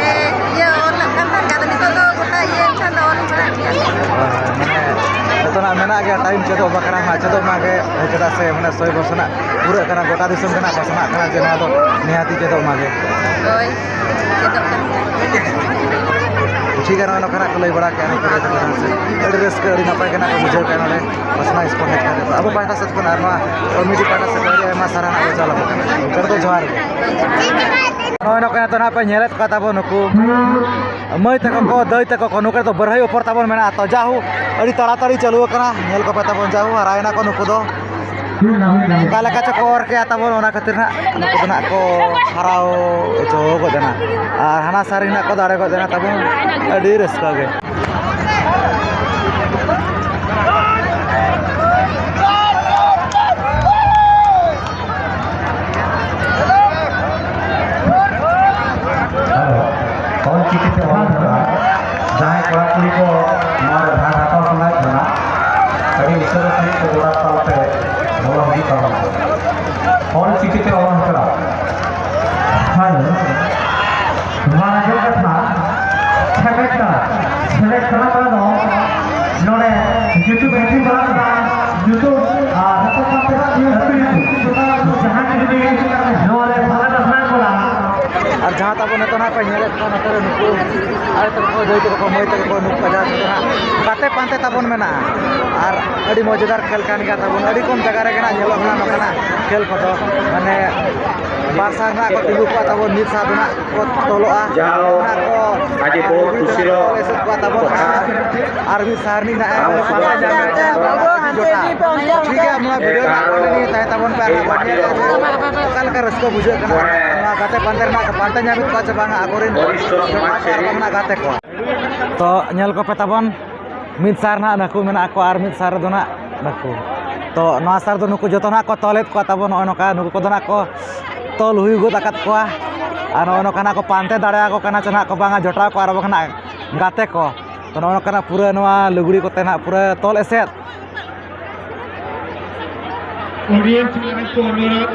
ᱮ, ᱤᱭᱟᱹ ᱚᱞ ᱞᱮᱠᱷᱟᱱ ᱫᱚ ᱚᱱᱠᱟ ᱫᱚ ᱱᱤᱛᱚᱜ ᱫᱚ ᱜᱚᱴᱟ ᱤᱭᱟᱹ ᱮᱱᱠᱷᱟᱱ ᱫᱚ ᱚᱞ ᱵᱟᱲᱟᱜ ᱜᱮᱭᱟ᱾ ᱦᱳᱭ, ᱦᱳᱭ, ᱢᱟᱱᱮ ᱡᱚᱛᱚᱱᱟᱜ ᱢᱮᱱᱟᱜ ᱜᱮᱭᱟ, ᱴᱟᱭᱤᱢ ᱪᱮᱫᱚᱜ ᱵᱟᱠᱷᱨᱟ ᱦᱚᱸ ᱪᱮᱫᱚᱜ ᱢᱟ ᱜᱮ, ᱪᱮᱫᱟᱜ ᱥᱮ ᱢᱟᱱᱮ ᱥᱚᱭ ᱵᱚᱨᱥᱚ ᱨᱮᱱᱟᱜ ᱯᱩᱨᱟᱹᱜ ᱠᱟᱱᱟ, ᱜᱚᱴᱟ ᱫᱤᱥᱚᱢ ᱜᱮ ᱱᱟᱜ ᱯᱟᱥᱱᱟᱜ ᱠᱟᱱᱟ ᱡᱮ ᱱᱚᱣᱟ ᱫᱚ ᱱᱤᱦᱟᱹᱛᱤ ᱪᱮᱫᱚᱜ ᱢᱟ ᱜᱮ᱾ ᱦᱳᱭ, ᱪᱮᱫᱚᱜ ᱠᱟᱱ ᱜᱮᱭᱟ᱾ ᱴᱷᱤᱠ ᱜᱮᱭᱟ, ᱱᱚᱜᱼᱚᱭ ᱱᱚᱝᱠᱟᱱᱟᱜ ᱠᱚ ᱞᱟᱹᱭ ᱵᱟᱲᱟ ᱠᱮᱜᱼᱟ, ᱱᱩᱠᱩ ᱨᱮ ᱪᱮᱛᱟᱱ ᱥᱮᱫ ᱟᱹᱰᱤ ᱨᱟᱹᱥᱠᱟᱹ, ᱟᱹᱰᱤ ᱱᱟᱯᱟᱭ ᱜᱮ ᱱᱟᱜ ᱠᱚ ᱵᱩᱡᱷᱟᱹᱣ ᱠᱮᱜᱼᱟ ᱱᱚᱰᱮ ᱯᱟᱥᱱᱟ ᱥᱯᱳᱨᱴ ᱦᱮᱡ ᱠᱟᱛᱮ᱾ ᱟᱵᱚ ᱯᱟᱦᱴᱟ ᱥᱮᱫ ᱠᱷᱚᱱ ᱟᱨ ᱱᱚᱣᱟ ᱠᱚᱢᱤᱴᱤ ᱯᱟᱦᱴᱟ ᱥᱮᱫ ᱠᱷᱚᱱ ᱟᱹᱰᱤ ᱟᱭᱢᱟ ᱥᱟᱨᱦᱟᱣ ᱱᱟᱜ ᱠᱚ ᱪᱟᱞ ᱟᱠᱚ ᱠᱟᱱᱟ᱾ ᱡᱚᱛᱚ ᱡᱚᱦᱟᱨ ᱜᱮ᱾ ᱱᱚᱜᱼᱚᱭ ᱱᱚᱝᱠᱟ ᱱᱤᱛᱚᱜ ᱱᱟᱜ ᱯᱮ ᱧᱮᱞᱮᱫ ᱠᱚᱣᱟ ᱛᱟᱵᱚᱱ ᱱᱩᱠᱩ ᱢᱟᱹᱭ ᱛᱟᱠᱚ ᱠᱚ, ᱫᱟᱹᱭ ᱛᱟᱠᱚ ᱠᱚ, ᱱᱩᱠᱩ ᱫᱚ ᱵᱟᱹᱨᱦᱟᱹᱭ ᱚᱯᱚᱨ ᱛᱟᱵᱚᱱ ᱢᱮᱱᱟᱜᱼᱟ᱾ ᱛᱚ ᱡᱟᱦᱳ, ᱟᱹᱰᱤ ᱛᱟᱲᱟᱛᱟᱲᱤ ᱪᱟᱹᱞᱩ ᱟᱠᱟᱱᱟ, ᱧᱮᱞ ᱠᱚᱯᱮ ᱛᱟᱵᱚᱱ, ᱡᱟᱦᱳ, ᱦᱟᱨᱟᱭᱮᱱᱟ ᱠᱚ ᱱᱩᱠᱩ ᱫᱚ᱾ ᱚᱠᱟ ᱞᱮᱠᱟ ᱪᱚᱠᱚ ᱚᱨ ᱠᱮᱜᱼᱟ ᱛᱟᱵᱚᱱ, ᱚᱱᱟ ᱠᱷᱟᱹᱛᱤᱨ ᱱᱟᱜ ᱱᱩᱠᱩ ᱫᱚ ᱱᱟᱜ ᱠᱚ ᱦᱟᱨᱟᱣ ᱦᱚᱪᱚ ᱜᱚᱫ ᱮᱱᱟ᱾ ᱟᱨ ᱦᱟᱱᱟ ᱥᱟᱹᱨᱤ ᱱᱟᱜ ᱠᱚ ᱫᱟᱲᱮ ᱜᱚᱫ ᱮᱱᱟ ᱛᱟᱵᱚᱱ, ᱟᱹᱰᱤ ᱨᱟᱹᱥᱠᱟᱹ ᱜᱮ᱾ ᱟᱫᱚ ᱚᱞ ᱪᱤᱠᱤ ᱛᱮ ᱚᱞ ᱫᱷᱟᱨᱟ ᱡᱟᱦᱟᱸᱭ ᱠᱚᱲᱟ ᱠᱩᱲᱤ ᱠᱚ ᱱᱚᱣᱟ ᱨᱮ ᱵᱷᱟᱜᱽ ᱦᱟᱛᱟᱣ ᱥᱟᱱᱟᱭᱮᱫ ᱵᱚᱱᱟ, ᱟᱹᱰᱤ ᱩᱥᱟᱹᱨᱟ ᱥᱟᱺᱦᱤᱡ ᱛᱮ ᱜᱚᱲᱟ ᱛᱟᱞ ᱛᱮ ᱵᱚᱞᱚ ᱦᱤᱡᱩᱜ ᱛᱟᱵᱚᱱᱟ᱾ ᱚᱞ ᱪᱤᱠᱤᱛᱮ ᱚᱞ ᱦᱟᱛᱟᱲᱟ᱾ ᱦᱳᱭ᱾ ᱱᱚᱣᱟ ᱨᱮᱱᱟᱜ ᱠᱟᱛᱷᱟ, ᱥᱮᱞᱮᱫ ᱠᱟᱱᱟ᱾ ᱥᱮᱞᱮᱫ ᱠᱟᱱᱟ ᱠᱚ ᱫᱚ ᱱᱚᱰᱮ ᱧᱩᱛᱩᱢ ᱮᱱᱴᱨᱤ ᱵᱟᱲᱟ ᱠᱟᱫᱟ, ᱧᱩᱛᱩᱢ ᱟᱨ ᱦᱚᱯᱚᱱ ᱥᱟᱶᱛᱮ ᱡᱟᱦᱟᱸ ᱡᱩᱫᱤ ᱱᱚᱣᱟ ᱨᱮ ᱥᱮᱞᱮᱫ ᱥᱟᱱᱟ ᱠᱚᱣᱟ᱾ ᱟᱨ ᱡᱟᱦᱟᱸ ᱛᱟᱵᱚ ᱱᱤᱛᱚᱜ ᱱᱟᱜ ᱯᱮ ᱧᱮᱞᱮᱫ ᱠᱚᱣᱟ ᱱᱚᱛᱮ ᱨᱮ ᱱᱩᱠᱩ ᱟᱭᱳ ᱛᱟᱠᱚ ᱠᱚ, ᱫᱟᱹᱭ ᱛᱟᱠᱚ ᱠᱚ, ᱢᱟᱹᱭ ᱛᱟᱠᱚ ᱠᱚ, ᱱᱩᱠᱩ ᱠᱚ ᱡᱟᱦᱟᱸ ᱥᱮᱫ ᱱᱟᱜ ᱜᱟᱛᱮ ᱯᱟᱱᱛᱮ ᱛᱟᱵᱚᱱ ᱢᱮᱱᱟᱜᱼᱟ᱾ ᱟᱨ ᱟᱹᱰᱤ ᱢᱚᱡᱮᱫᱟᱨ ᱠᱷᱮᱞ ᱠᱟᱱ ᱜᱮᱭᱟ ᱛᱟᱵᱚᱱ, ᱟᱹᱰᱤ ᱠᱚᱢ ᱡᱟᱭᱜᱟ ᱨᱮᱜᱮ ᱱᱟᱜ ᱧᱮᱞᱚᱜ ᱠᱟᱱᱟ ᱱᱚᱝᱠᱟᱱᱟᱜ ᱠᱷᱮᱞ ᱠᱚᱫᱚ᱾ ᱢᱟᱱᱮ ᱵᱟᱨ ᱥᱟᱭ ᱨᱮᱱᱟᱜ ᱠᱚ ᱛᱤᱸᱜᱩ ᱠᱚᱜᱼᱟ ᱛᱟᱵᱚᱱ, ᱢᱤᱫ ᱥᱟᱭ ᱫᱚ ᱱᱟᱜ ᱠᱚ ᱛᱚᱞᱚᱜᱼᱟ᱾ ᱡᱟᱦᱟᱸ ᱚᱱᱟ ᱠᱚ ᱟᱡᱮ ᱵᱚᱦᱩᱛ ᱠᱩᱥᱤ ᱨᱚ ᱮᱥᱮᱫ ᱠᱚᱣᱟ ᱛᱟᱵᱚᱱ᱾ ᱟᱨ ᱢᱤᱫ ᱥᱟᱭ ᱨᱤᱱᱤᱡ ᱱᱟᱜ ᱮ ᱯᱟᱱᱛᱮ ᱧᱟᱢ ᱠᱮᱫᱟ᱾ ᱴᱷᱤᱠ ᱜᱮᱭᱟ, ᱱᱚᱣᱟ ᱵᱷᱤᱰᱤᱭᱳ ᱨᱮᱱᱟᱜ ᱠᱚᱱᱴᱤᱱᱤᱭᱩ ᱛᱟᱦᱮᱸ ᱛᱟᱵᱚᱱ ᱯᱮ᱾ ᱟᱨ ᱵᱚᱱ ᱧᱮᱞᱟ ᱡᱮ ᱚᱠᱟ ᱞᱮᱠᱟ ᱨᱟᱹᱥᱠᱟᱹ ᱵᱩᱡᱷᱟᱹᱜ ᱠᱟᱱᱟ ᱱᱚᱣᱟ ᱜᱟᱛᱮ ᱯᱟᱱᱛᱮ ᱨᱮᱱᱟᱜ, ᱯᱟᱱᱛᱮ ᱧᱟᱢᱮᱫ ᱠᱚᱣᱟ ᱥᱮ ᱵᱟᱝᱟ ᱟᱠᱚᱨᱮᱱ ᱡᱚᱴᱟᱣ ᱠᱚ ᱟᱨ ᱵᱟᱝ ᱱᱟᱜ ᱜᱟᱛᱮ ᱠᱚ᱾ ᱛᱚ ᱧᱮᱞ ᱠᱚᱯᱮ ᱛᱟᱵᱚᱱ, ᱢᱤᱫ ᱥᱟᱨ ᱱᱟᱜ ᱱᱟᱹᱠᱩ ᱢᱮᱱᱟᱜ ᱠᱚᱣᱟ ᱟᱨ ᱢᱤᱫ ᱥᱟᱨ ᱨᱮᱫᱚ ᱱᱟᱜ ᱱᱟᱹᱠᱩ᱾ ᱛᱚ ᱱᱚᱣᱟ ᱥᱟᱨ ᱫᱚ ᱱᱩᱠᱩ ᱡᱚᱛᱚ ᱱᱟᱜ ᱠᱚ ᱛᱚᱞᱮᱫ ᱠᱚᱣᱟ ᱛᱟᱵᱚᱱ᱾ ᱱᱚᱜᱼᱚᱭ ᱱᱚᱝᱠᱟ ᱱᱩᱠᱩ ᱠᱚᱫᱚ ᱱᱟᱜ ᱠᱚ ᱛᱚᱞ ᱦᱩᱭ ᱜᱚᱫ ᱟᱠᱟᱫ ᱠᱚᱣᱟ᱾ ᱟᱨ ᱱᱚᱜᱼᱚᱭ ᱱᱚᱝᱠᱟ ᱱᱟᱜ ᱠᱚ ᱯᱟᱱᱛᱮ ᱫᱟᱲᱮᱭᱟᱠᱚ ᱠᱟᱱᱟ ᱪᱮ ᱱᱟᱜ ᱠᱚ ᱵᱟᱝᱟ ᱡᱚᱴᱟᱣ ᱠᱚ ᱟᱨ ᱵᱟᱝ ᱱᱟᱜ ᱜᱟᱛᱮ ᱠᱚ᱾ ᱛᱚ ᱱᱚᱜᱼᱚ ᱱᱚᱝᱠᱟᱱᱟᱜ ᱯᱩᱨᱟᱹ ᱱᱚᱣᱟ ᱞᱩᱜᱽᱲᱤ ᱠᱚᱛᱮ ᱱᱟᱜ ᱯᱩᱨᱟᱹ ᱛᱚᱞ ᱮᱥᱮᱫ᱾ Audience ᱢᱮᱱᱟᱜ ᱠᱚ ᱢᱮᱱᱟᱜ᱾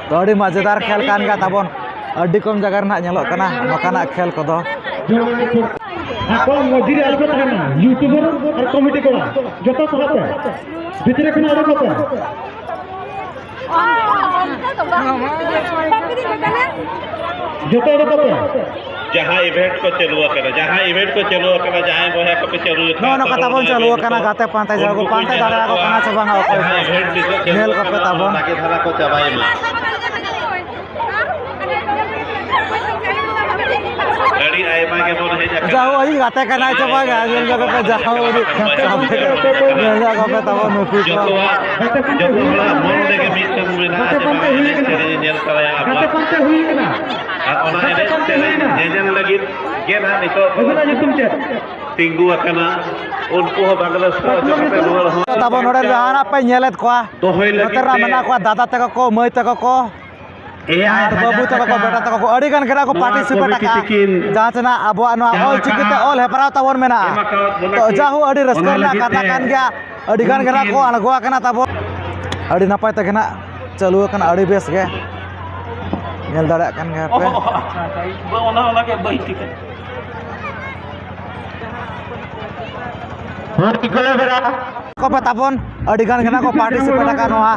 ᱛᱚ ᱟᱹᱰᱤ ᱢᱚᱡᱮᱫᱟᱨ ᱠᱷᱮᱞ ᱠᱟᱱ ᱜᱮᱭᱟ ᱛᱟᱵᱚᱱ᱾ ᱟᱹᱰᱤ ᱠᱚᱢ ᱡᱟᱭᱜᱟ ᱨᱮ ᱱᱟᱜ ᱧᱮᱞᱚᱜ ᱠᱟᱱᱟ ᱱᱚᱝᱠᱟᱱᱟᱜ ᱠᱷᱮᱞ ᱠᱚᱫᱚ᱾ ᱟᱠᱚ ᱢᱚᱡᱽᱫᱷᱤ ᱨᱮ ᱟᱞᱚ ᱠᱚ ᱛᱟᱦᱮᱱᱟ, ᱤᱭᱩᱴᱩᱵᱟᱨ ᱟᱨ ᱠᱚᱢᱤᱴᱤ ᱠᱚᱲᱟ, ᱡᱚᱛᱚ ᱥᱟᱦᱟᱜ ᱯᱮ, ᱵᱷᱤᱛᱨᱤ ᱠᱷᱚᱱᱟᱜ ᱚᱰᱚᱠᱚᱜ ᱯᱮ᱾ ᱡᱚᱛᱚ ᱚᱰᱚᱠᱚᱜ ᱯᱮ᱾ ᱡᱟᱦᱟᱸ ᱤᱵᱷᱮᱱᱴ ᱠᱚ ᱪᱟᱹᱞᱩ ᱟᱠᱟᱱᱟ, ᱡᱟᱦᱟᱸ ᱤᱵᱷᱮᱱᱴ ᱠᱚ ᱪᱟᱹᱞᱩ ᱟᱠᱟᱱᱟ, ᱡᱟᱦᱟᱸᱭ ᱵᱚᱭᱦᱟ ᱠᱚᱯᱮ ᱪᱟᱹᱞᱩ ᱟᱠᱟᱫ ᱱᱚᱜᱼᱚ ᱱᱚᱝᱠᱟ ᱛᱟᱵᱚᱱ ᱛᱟᱵᱚᱱᱟ ᱪᱟᱹᱞᱩ ᱤᱵᱷᱮᱱᱴ ᱟᱠᱟᱱᱟ ᱠᱚ᱾ ᱜᱟᱛᱮ ᱯᱟᱱᱛᱮ ᱡᱟᱦᱟᱸ ᱩᱱᱠᱩ ᱠᱚ ᱠᱚ ᱯᱟᱱᱛᱮ ᱧᱟᱢ ᱫᱟᱲᱮᱭᱟᱠᱚ ᱠᱚᱣᱟ, ᱠᱟᱱᱟ ᱥᱮ ᱵᱟᱝᱟ ᱚᱠᱚᱭ ᱠᱚ? ᱡᱟᱦᱟᱸ ᱤᱵᱷᱮᱱᱴ ᱱᱤᱛᱚᱜ ᱪᱟᱹᱞᱩ ᱧᱮᱞ ᱠᱚᱯᱮ ᱟᱠᱟᱱᱟ, ᱛᱟᱵᱚᱱ᱾ ᱵᱷᱟᱜᱮ ᱫᱷᱟᱨᱟ ᱠᱚ ᱪᱟᱵᱟᱭ ᱢᱟ᱾ ᱟᱹᱰᱤ ᱟᱭᱢᱟ ᱜᱮᱵᱚᱱ ᱦᱮᱡ ᱟᱠᱟᱱᱟ᱾ ᱡᱟᱦᱳ, ᱟᱹᱰᱤ ᱜᱟᱛᱮ ᱠᱟᱱᱟᱭ ᱪᱮ ᱵᱟᱝᱟ? ᱧᱮᱞ ᱧᱚᱜ ᱠᱟᱯᱮ, ᱡᱟᱦᱳ, ᱟᱹᱰᱤ ᱜᱟᱛᱮ ᱠᱟᱱᱟᱭ᱾ ᱧᱮᱞ ᱧᱚᱜ ᱠᱟᱯᱮ ᱛᱟᱵᱚᱱ ᱱᱩᱠᱩ ᱠᱚ᱾ ᱡᱚᱛᱚᱣᱟᱜ, ᱡᱚᱛᱚ ᱦᱚᱲᱟᱜ ᱢᱚᱱ ᱨᱮᱜᱮ ᱢᱤᱫᱴᱟᱝ ᱢᱮᱱᱟᱜᱼᱟ ᱡᱮ ᱵᱟᱝ ᱮᱱᱮᱡ ᱥᱮᱨᱮᱧ ᱧᱮᱞ ᱛᱟᱨᱟᱭᱟ ᱟᱵᱚᱣᱟᱜ᱾ ᱟᱨ ᱚᱱᱟ ᱮᱱᱮᱡ ᱥᱮᱨᱮᱧ ᱧᱮᱧᱮᱞ ᱞᱟᱹᱜᱤᱫ ᱜᱮ ᱱᱟᱦᱟᱜ ᱱᱤᱛᱚᱜ ᱛᱤᱸᱜᱩ ᱟᱠᱟᱱᱟ᱾ ᱩᱱᱠᱩ ᱦᱚᱸ ᱵᱟᱝ ᱨᱟᱹᱥᱠᱟᱹ ᱦᱚᱪᱚ ᱠᱟᱛᱮ ᱨᱩᱣᱟᱹᱲ ᱦᱚᱸ ᱛᱟᱵᱚᱱ ᱱᱚᱰᱮ ᱡᱟᱦᱟᱱᱟᱜ ᱯᱮ ᱧᱮᱞᱮᱫ ᱠᱚᱣᱟ, ᱫᱚᱦᱚᱭ ᱱᱚᱛᱮ ᱞᱟᱹᱜᱤᱫ ᱨᱮᱱᱟᱜ ᱛᱮ ᱢᱮᱱᱟᱜ ᱠᱚᱣᱟ ᱫᱟᱫᱟ ᱛᱟᱠᱚ ᱠᱚ, ᱢᱟᱹᱭ ᱛᱟᱠᱚ ᱠᱚ᱾ ᱮᱭᱟᱭ ᱟᱨ ᱵᱟᱹᱵᱩ ᱦᱟᱡᱟᱨ ᱛᱟᱠᱚ ᱠᱚ, ᱴᱟᱠᱟ ᱵᱮᱴᱟ ᱛᱟᱠᱚ ᱠᱚ, ᱟᱹᱰᱤ ᱜᱟᱱ ᱜᱮ ᱱᱟᱜ ᱠᱚ ᱱᱚᱣᱟ ᱯᱟᱨᱴᱤᱥᱤᱯᱮᱴ ᱠᱚᱢᱤᱴᱤ ᱟᱠᱟᱫᱼᱟ᱾ ᱛᱤᱠᱤᱱ ᱡᱟᱦᱟᱸ ᱛᱮ ᱱᱟᱜ ᱟᱵᱚᱣᱟᱜ ᱱᱚᱣᱟ ᱪᱟᱞᱟᱣ ᱚᱞ ᱪᱤᱠᱤ ᱛᱮ ᱟᱠᱟᱱᱟ᱾ ᱚᱞ ᱦᱮᱯᱨᱟᱣ ᱛᱟᱵᱚᱱ ᱢᱮᱱᱟᱜᱼᱟ᱾ ᱮᱢ ᱟᱠᱟᱣᱟᱫ ᱵᱚᱱᱟ ᱛᱚ ᱠᱤᱱ᱾ ᱡᱟᱦᱳ, ᱟᱹᱰᱤ ᱨᱟᱹᱥᱠᱟᱹ ᱚᱱᱟ ᱨᱮᱱᱟᱜ ᱞᱟᱹᱜᱤᱫ ᱠᱟᱛᱷᱟ ᱛᱮ ᱠᱟᱱ ᱜᱮᱭᱟ᱾ ᱟᱹᱰᱤ ᱜᱟᱱ ᱜᱮ ᱱᱟᱜ ᱠᱚ ᱩᱱᱠᱤᱱ ᱟᱬᱜᱚ ᱟᱠᱟᱱᱟ ᱛᱟᱵᱚᱱ᱾ ᱟᱹᱰᱤ ᱱᱟᱯᱟᱭ ᱛᱮᱜᱮ ᱱᱟᱜ ᱪᱟᱹᱞᱩ ᱟᱠᱟᱱᱟ ᱟᱹᱰᱤ ᱵᱮᱥ ᱜᱮ, ᱧᱮᱞ ᱫᱟᱲᱮᱭᱟᱜ ᱠᱟᱱ ᱜᱮᱭᱟ ᱯᱮ᱾ ᱚᱱᱟ ᱚᱱᱟ ᱜᱮ ᱵᱟᱹᱧ ᱴᱷᱤᱠᱟ᱾ ᱠᱚᱯᱮ ᱛᱟᱵᱚᱱ ᱟᱹᱰᱤ ᱜᱟᱱ ᱜᱮ ᱱᱟᱜ ᱠᱚ ᱯᱟᱨᱴᱤᱥᱤᱯᱮᱴ ᱟᱠᱟᱫ ᱱᱚᱣᱟ,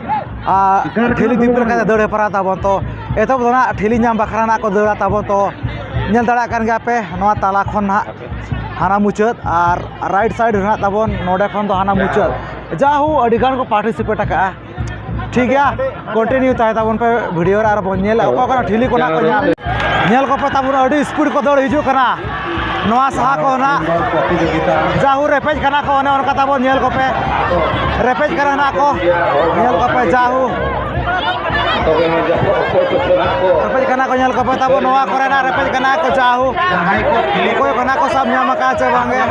ᱟᱨ ᱴᱷᱤᱞᱤ ᱫᱤᱯᱤᱞ ᱠᱟᱛᱮ ᱫᱟᱹᱲ ᱦᱮᱯᱨᱟᱣ ᱛᱟᱵᱚᱱ᱾ ᱛᱚ ᱮᱛᱚᱦᱚᱵ ᱫᱚ ᱱᱟᱜ ᱴᱷᱤᱞᱤ ᱧᱟᱢ ᱵᱟᱠᱷᱨᱟ ᱱᱟᱜ ᱠᱚ ᱫᱟᱹᱲᱟ ᱛᱟᱵᱚᱱ᱾ ᱛᱚ ᱧᱮᱞ ᱫᱟᱲᱮᱭᱟᱜ ᱠᱟᱱ ᱜᱮᱭᱟ ᱯᱮ, ᱱᱚᱣᱟ ᱛᱟᱞᱟ ᱠᱷᱚᱱ ᱱᱟᱜ ᱦᱟᱱᱟ ᱢᱩᱪᱟᱹᱫ ᱟᱨ ᱨᱟᱭᱤᱴ ᱥᱟᱭᱤᱰ ᱨᱮ ᱱᱟᱜ ᱛᱟᱵᱚᱱ, ᱱᱚᱰᱮ ᱠᱷᱚᱱ ᱫᱚ ᱦᱟᱱᱟ ᱢᱩᱪᱟᱹᱫ᱾ ᱡᱟᱦᱳ, ᱟᱹᱰᱤ ᱜᱟᱱ ᱠᱚ ᱯᱟᱨᱴᱤᱥᱤᱯᱮᱴ ᱟᱠᱟᱫᱼᱟ᱾ ᱴᱷᱤᱠ ᱜᱮᱭᱟ, ᱠᱚᱱᱴᱤᱱᱤᱭᱩ ᱛᱟᱦᱮᱸ ᱛᱟᱵᱚᱱ ᱯᱮ ᱵᱷᱤᱰᱤᱭᱳ ᱨᱮ, ᱟᱨ ᱵᱚᱱ ᱧᱮᱞᱟ ᱚᱠᱟ ᱠᱚᱨᱮ ᱴᱷᱤᱞᱤ ᱠᱚ ᱱᱟᱜ ᱠᱚ ᱧᱟᱢ᱾ ᱧᱮᱞ ᱠᱚᱯᱮ ᱛᱟᱵᱚᱱ, ᱟᱹᱰᱤ ᱥᱯᱤᱰ ᱠᱚ ᱫᱟᱹᱲ ᱦᱤᱡᱩᱜ ᱠᱟᱱᱟ ᱱᱚᱣᱟ ᱥᱟᱦᱟ ᱠᱚ ᱱᱟᱜ᱾ ᱡᱟᱦᱳ, ᱨᱮᱯᱮᱡ ᱠᱟᱱᱟ ᱠᱚ, ᱚᱱᱮ ᱚᱱᱠᱟ ᱛᱟᱵᱚᱱ ᱧᱮᱞ ᱠᱚᱯᱮ, ᱨᱮᱯᱮᱡ ᱠᱟᱱᱟ ᱱᱟᱜ ᱠᱚ, ᱧᱮᱞ ᱠᱚᱯᱮ᱾ ᱡᱟᱦᱳ, ᱨᱮᱯᱮᱡ ᱠᱟᱱᱟ ᱠᱚ, ᱧᱮᱞ ᱠᱚᱯᱮ ᱛᱟᱵᱚᱱ, ᱱᱚᱣᱟ ᱠᱚᱨᱮ ᱱᱟᱜ ᱨᱮᱯᱮᱡ ᱠᱟᱱᱟ ᱠᱚ᱾ ᱡᱟᱦᱳ, ᱚᱠᱚᱭ ᱠᱚ ᱱᱟᱜ ᱠᱚ ᱥᱟᱵ ᱧᱟᱢ ᱟᱠᱟᱫᱼᱟ ᱪᱮ ᱵᱟᱝ ᱜᱮ?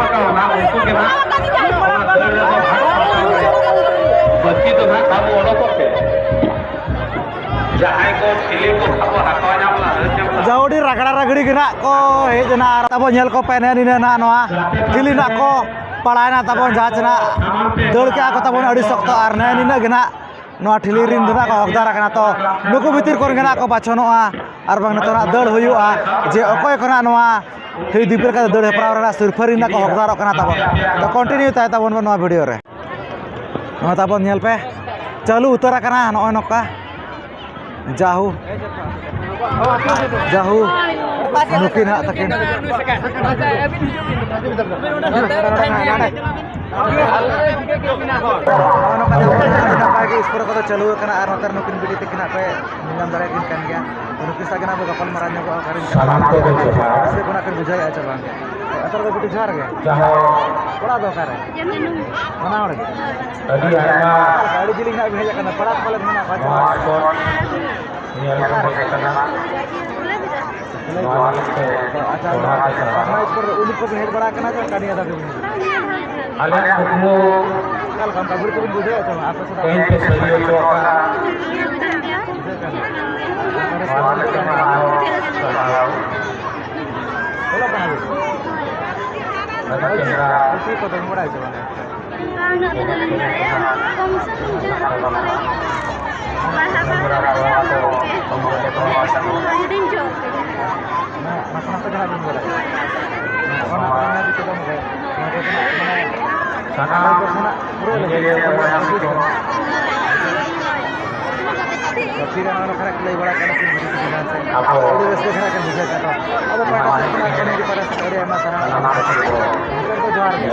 ᱵᱟᱹᱠᱤ ᱫᱚ ᱱᱟᱜ ᱟᱵᱚ ᱚᱰᱚᱠᱚᱜ ᱯᱮ᱾ ᱡᱟᱦᱟᱸᱭ ᱠᱚ ᱴᱷᱤᱞᱤ ᱠᱚ ᱵᱟᱠᱚ ᱦᱟᱛᱟᱣ ᱧᱟᱢ ᱞᱮᱫᱟ, ᱦᱟᱹᱨ ᱧᱟᱢ ᱞᱮᱫᱟ᱾ ᱡᱟᱣᱰᱤ ᱨᱟᱜᱽᱲᱟ ᱨᱟᱜᱽᱲᱤ ᱜᱮ ᱱᱟᱜ ᱠᱚ ᱦᱮᱡ ᱮᱱᱟ᱾ ᱟᱨ ᱛᱟᱵᱚ ᱧᱮᱞ ᱠᱚᱯᱮ, ᱱᱮ ᱱᱤᱱᱟᱹ ᱱᱟᱜ ᱱᱚᱣᱟ ᱴᱷᱤᱞᱤ ᱱᱟᱜ ᱠᱚ ᱯᱟᱲᱟᱭᱮᱱᱟ ᱛᱟᱵᱚᱱ, ᱡᱟᱦᱟᱸ ᱪᱮ ᱱᱟᱜ ᱫᱟᱹᱲ ᱠᱮᱜᱼᱟ ᱠᱚ ᱛᱟᱵᱚᱱ ᱟᱹᱰᱤ ᱥᱚᱠᱛᱚ᱾ ᱟᱨ ᱱᱮ ᱱᱤᱱᱟᱹᱜ ᱜᱮ ᱱᱟᱜ ᱱᱚᱣᱟ ᱴᱷᱤᱞᱤ ᱨᱤᱱ ᱫᱚ ᱱᱟᱜ ᱠᱚ ᱦᱚᱠᱫᱟᱨ ᱟᱠᱟᱱᱟ᱾ ᱛᱚ ᱱᱩᱠᱩ ᱵᱷᱤᱛᱤᱨ ᱠᱚᱨᱮ ᱜᱮ ᱱᱟᱜ ᱠᱚ ᱵᱟᱪᱷᱚᱱᱚᱜᱼᱟ, ᱟᱨ ᱵᱟᱝ ᱱᱤᱛᱚᱜ ᱱᱟᱜ ᱫᱟᱹᱲ ᱦᱩᱭᱩᱜᱼᱟ ᱡᱮ ᱚᱠᱚᱭ ᱠᱚ ᱱᱟᱜ ᱱᱚᱣᱟ ᱴᱷᱤᱞᱤ ᱫᱤᱯᱤᱞ ᱠᱟᱛᱮ ᱫᱟᱹᱲ ᱦᱮᱯᱨᱟᱣ ᱨᱮᱱᱟᱜ ᱥᱤᱨᱯᱷᱟᱹ ᱨᱤᱱ ᱱᱟᱜ ᱠᱚ ᱦᱚᱠᱫᱟᱨᱚᱜ ᱠᱟᱱᱟ ᱛᱟᱵᱚᱱ᱾ ᱛᱚ ᱠᱚᱱᱴᱤᱱᱤᱭᱩ ᱛᱟᱦᱮᱸ ᱛᱟᱵᱚᱱ ᱵᱚᱱ ᱱᱚᱣᱟ ᱵᱷᱤᱰᱤᱭᱳ ᱨᱮ᱾ ᱱᱚᱣᱟ ᱛᱟᱵᱚᱱ ᱧᱮᱞ ᱯᱮ, ᱪᱟᱹᱞᱩ ᱩᱛᱟᱹᱨ ᱟᱠᱟᱱᱟ ᱱᱚᱜᱼᱚᱭ ᱱᱚᱝᱠᱟ᱾ ᱡᱟᱦᱳ, ᱡᱟᱦᱳ, ᱱᱩᱠᱤᱱ ᱦᱟᱸᱜ ᱛᱟᱹᱠᱤᱱ᱾ ᱱᱚᱜᱼᱚᱭ ᱱᱚᱝᱠᱟ ᱧᱮᱞ ᱯᱮ, ᱟᱹᱰᱤ ᱱᱟᱯᱟᱭ ᱜᱮ ᱥᱠᱳᱨ ᱠᱚᱫᱚ ᱪᱟᱹᱞᱩ ᱟᱠᱟᱱᱟ᱾ ᱟᱨ ᱱᱚᱛᱮ ᱱᱩᱠᱤᱱ ᱵᱤᱴᱤ ᱛᱟᱹᱠᱤᱱ ᱦᱟᱸᱜ ᱯᱮ ᱧᱮᱞ ᱧᱟᱢ ᱫᱟᱲᱮᱭᱟᱜ ᱠᱤᱱ ᱠᱟᱱ ᱜᱮᱭᱟ᱾ ᱱᱩᱠᱤᱱ ᱥᱟᱶ ᱜᱮ ᱱᱟᱜ ᱵᱚ ᱜᱟᱯᱟᱞ ᱢᱟᱨᱟᱣ ᱧᱚᱜᱚᱜᱼᱟ, ᱚᱠᱟᱨᱮᱱ ᱠᱟᱱᱟ᱾ ᱥᱟᱱᱟᱢ ᱠᱚᱜᱮ ᱡᱚᱦᱟᱨ᱾ ᱨᱟᱹᱥᱠᱟᱹ ᱠᱷᱚᱱᱟᱜ ᱯᱮ ᱵᱩᱡᱷᱟᱹᱣᱮᱫᱼᱟ ᱪᱮ ᱵᱟᱝ? ᱟᱪᱪᱷᱟ, ᱵᱤᱴᱤ, ᱡᱚᱦᱟᱨ ᱜᱮ᱾ ᱡᱚᱦᱟᱨ᱾ ᱚᱲᱟᱜ ᱫᱚ ᱚᱠᱟᱨᱮ? ᱵᱟᱱᱟ ᱦᱚᱲ ᱜᱮ? ᱟᱹᱰᱤ ᱟᱭᱢᱟ᱾ ᱟᱹᱰᱤ ᱡᱤᱞᱤᱧ ᱱᱟᱜ ᱵᱤᱱ ᱦᱮᱡ ᱟᱠᱟᱱᱟ, ᱯᱟᱲᱟ ᱯᱟᱞᱮᱱ ᱢᱮᱱᱟᱜ ᱠᱚᱣᱟ ᱪᱮ ᱱᱚᱣᱟ ᱵᱟᱝ? ᱥᱯᱳᱨᱴ ᱧᱮᱞ ᱠᱚ ᱦᱮᱡ ᱟᱠᱟᱱᱟ᱾ ᱱᱚᱣᱟ ᱞᱟᱹᱜᱤᱫ ᱛᱮ ᱟᱪᱪᱷᱟ, ᱫᱚᱦᱲᱟ ᱛᱮ ᱥᱟᱨᱦᱟᱣ᱾ ᱯᱟᱴᱱᱟ ᱥᱯᱳᱨᱴ ᱨᱮ ᱩᱱᱤ ᱠᱚ ᱵᱤᱱ ᱦᱮᱡ ᱵᱟᱲᱟ ᱟᱠᱟᱱᱟ ᱪᱮ ᱚᱱᱠᱟ ᱱᱤᱭᱟᱹ ᱫᱷᱟᱣ ᱜᱮ ᱵᱤᱱ ᱦᱤᱡᱩᱜᱼᱟ? ᱟᱞᱮᱭᱟᱜ ᱠᱩᱠᱢᱩ ᱚᱠᱟ ᱞᱮᱠᱟ ᱚᱱᱠᱟ ᱵᱷᱤᱲ ᱠᱚᱵᱤᱱ ᱵᱩᱡᱷᱟᱹᱣᱮᱫᱼᱟ ᱪᱮ ᱵᱟᱝ? ᱟᱯᱮ ᱥᱮᱫᱟᱜ ᱛᱮᱦᱮᱧ ᱯᱮ ᱥᱟᱹᱨᱤ ᱦᱚᱪᱚ ᱟᱠᱟᱫᱼᱟ᱾ ᱵᱩᱡᱷᱟᱹᱜ ᱠᱟᱱ ᱜᱮᱭᱟ᱾ ᱱᱚᱣᱟ ᱞᱟᱹᱜᱤᱫ ᱛᱮ ᱟᱨᱦᱚᱸ ᱥᱟᱨᱦᱟᱣ᱾ ᱚᱞᱚᱜ ᱠᱟᱱᱟ ᱵᱤᱱ? ᱟᱹᱰᱤ ᱪᱮᱦᱨᱟ᱾ ᱯᱩᱛᱷᱤ ᱠᱚ ᱫᱚᱢ ᱵᱟᱲᱟᱭ ᱪᱮ ᱵᱟᱝ? ᱵᱟᱝ, ᱩᱱᱟᱹᱜ ᱫᱚ ᱵᱟᱹᱞᱤᱧ ᱵᱟᱲᱟᱭᱟ᱾ ᱠᱚᱢ ᱥᱚᱢ ᱵᱩᱡᱷᱟᱹᱣ ᱠᱟᱜ ᱠᱟᱱᱟ᱾ ᱦᱩᱰᱤᱧ ᱡᱚᱜ ᱠᱟᱱᱟ᱾ ᱚᱱᱟ, ᱚᱱᱟ ᱠᱷᱚᱱᱟᱜ ᱫᱚ ᱦᱟᱸᱜ ᱵᱟᱹᱧ ᱵᱟᱲᱟᱭᱟ᱾ ᱚᱱᱟ ᱠᱚᱫᱚ ᱦᱟᱸᱜ ᱢᱟᱱᱮ ᱥᱟᱱᱟᱢ ᱠᱚ ᱠᱷᱚᱱᱟᱜ ᱯᱩᱨᱟᱹ ᱞᱟᱹᱜᱤᱫ ᱛᱮ ᱟᱵᱚ ᱜᱟᱛᱮ ᱜᱟᱱ ᱚᱱᱟ ᱠᱷᱚᱱᱟᱜ ᱞᱟᱹᱭ ᱵᱟᱲᱟ ᱠᱟᱱᱟ ᱠᱤᱱ ᱵᱷᱟᱹᱜᱤ ᱠᱤᱪᱷᱩ ᱜᱟᱱ ᱥᱮ ᱟᱵᱚ ᱟᱹᱰᱤ ᱨᱟᱹᱥᱠᱟᱹ ᱠᱷᱚᱱᱟᱜ ᱠᱤᱱ ᱵᱩᱡᱷᱟᱹᱣ ᱠᱟᱫᱟ᱾ ᱟᱵᱚ ᱯᱟᱦᱴᱟ ᱥᱮᱫ ᱠᱷᱚᱱᱟᱜ ᱠᱚᱢᱤᱴᱤ ᱯᱟᱦᱴᱟ ᱥᱮᱫ ᱟᱹᱰᱤ ᱟᱭᱢᱟ ᱥᱟᱨᱦᱟᱣ᱾ ᱜᱚᱢᱠᱮ ᱠᱚ ᱡᱚᱦᱟᱨ ᱜᱮ᱾